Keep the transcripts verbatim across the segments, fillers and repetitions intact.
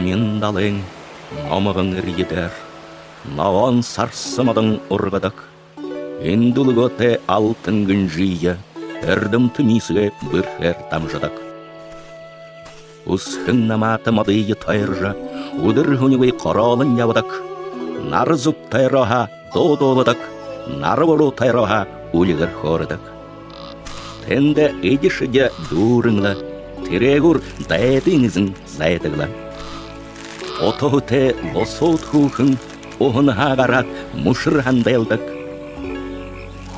Нин далайн номгон эрьедээр ногоон сарса модон ургадаг. Эндэ үлгөөтэй алтан гэнжые эрдэмтэ миисгэй бэрхээр дамжадаг. Үсэхэн намаата модые тойрожо, үдэр һүнигүй гороолон ябадаг. Нара зүб тойрооһаа дуу дууладаг, нара буруу тойрооһаа үльгэр хөөрэдэг. Тэндэ эди шэди дүүрэн лэ, тэрээгүүр дайдын эзэн зайдаг лэ. Ута һүтэй бусад хүүхэн уһанһаа гараад, мүшэр һандайлдаг.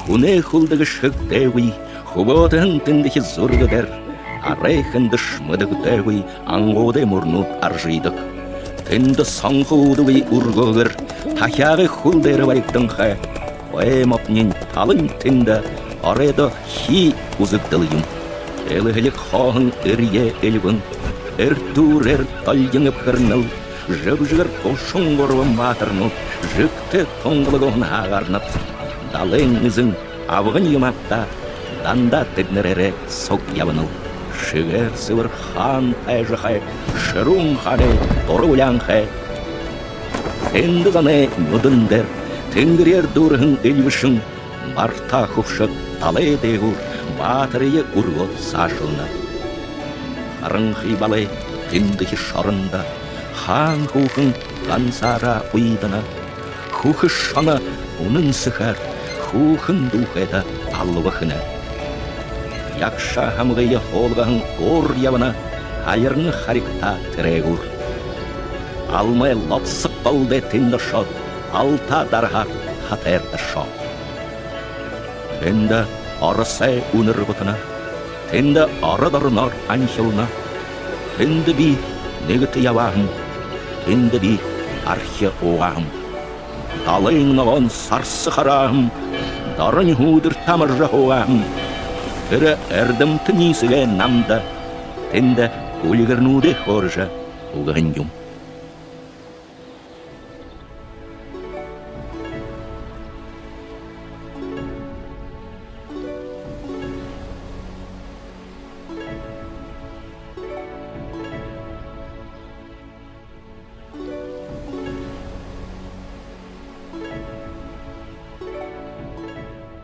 Хүнэй хүлдэ гэшхэгдээгүй, хүбөөтэһэн тэндэхи зүргэдээр арай хэндэшье мэдэгдээгүй ангуудай мүрнүүд аржыдаг. Тэндэ сонхо үүдэгы үргөөгөөр тахяагай хүл дээрэ баригданхай. Ой, модониинь талань тэндэ оройдоо хии үзэгдэл юм. Элһэлиг хооһон эрье эльбэн, эртүүрээр долгин эбхэрнэл, жэбжэгэр гушан гурбан баатарнууд жэгтэй тунгалаг уһанһаа гарнад. Далайн эзэн абгань юм ааб даа, дандаа тэдэнэрээрээ суг ябанал. Шэгээр сэбэр хаан тайжахай, шэрүүн хаанай дура уляанхай. Тэндэ зоной нюдэн дээрэ тэнгэреэр дүүрэһэн эльбэшэн Барта хүбшэг далай дээгүүр баатарые үргөөд саашална. Харанхы балай тэндэхи шорондо хаан хүүхэн гансаараа уйдана. Хүхэ шоно үнэн сэхээр хүүхэн дүүхэдэ алба хэнэ. Ягша һамгые һуулгаһан уур ябана, алирна харигтаа тэрээгүүр. Алмай лобсог голдой тэндэ ошоод, алтаа дараһаар хатайрда ошоо. Тэндэ оросой үнэр бутана, тэндэ ород ороноор анхилна. Тэндэ би нэгэтэ ябаа һэм, тэндэ би архи уугаа һэм. Далайн ногоон сарса хараа һэм, доронь һүүдэр тамаржа һуугаа һэм. Тэрэ эрдэмтэ миисгэй намда тэндэ үльгэрнүүдээ хөөрэжэ үгэһэн юм.